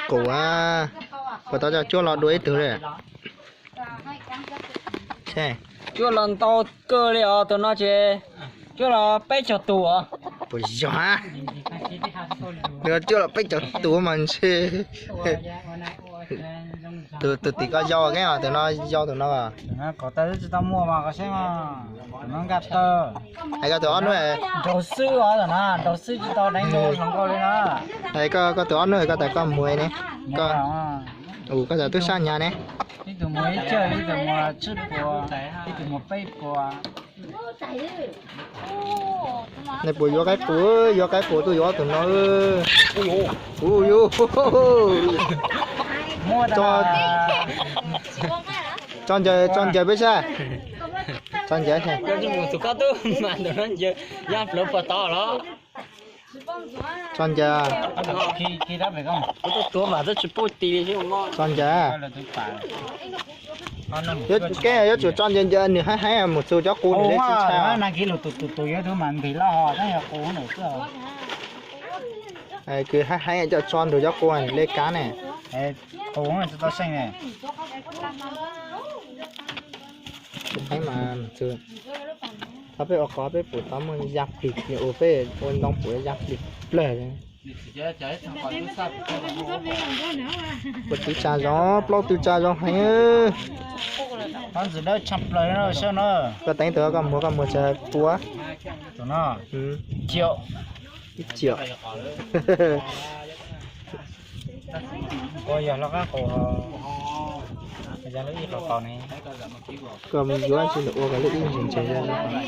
Qus, puas tau coj cuab los dua ib tug li? Cuab los ntau kawg li os, tus no ces cuab los peb caug tus os. Puas yog? Nws cuab los peb caug tus mas ntshe. Tus tim koj yau keeb os, tus no yau tus no. Kom tau tsis tau muaj mas koj saib mas, tus no nkaj tawg. Hais koj tus ob hnub, nraug xwb os, tus no nraug xwb tsis tau deev zoo nkauj li na. Hais koj tus ob hnub koj tas koj muag ne, koj, koj tas tub sab hnyav ne. Ib tug muag ib cawj, ib tug muag tsib puas, ib tug muag peb puas. Nej puas yuav qaib qus? Yuav qaib qus tuaj yuav tus no. Ub, yus, tso ncaws, tso ncaws peb saib. Tso ncaws saib. Tus koj tub mas tus no ncaws, yog pluav puas tod los? Tso ncaws. Tuav mas twb tsis pub ti li. Tso ncaws. Kev yuav tsum tso ncaws ncaws, nws haib haib mus txug cov qus nws li tsis ntshai. Kws haib haib coj tso nrug cov qus nws li kav ne. Haib mas, txog peb ua qos peb pum tau muaj ya plig, ua peb ua ntoo pum ya plig plawg. Ua tw tsa zoo, plaub tw tsa zoo heev. Ntxim dawb tshaj plaws no. Koj teev tus koj muag, koj muag tsa pua. Ib ciam. Ua yog lub qab qus, yog lub ib qhov qos ne. Koj mus yuav tsis ua kom lub ib ntsis ntses yog lub qos.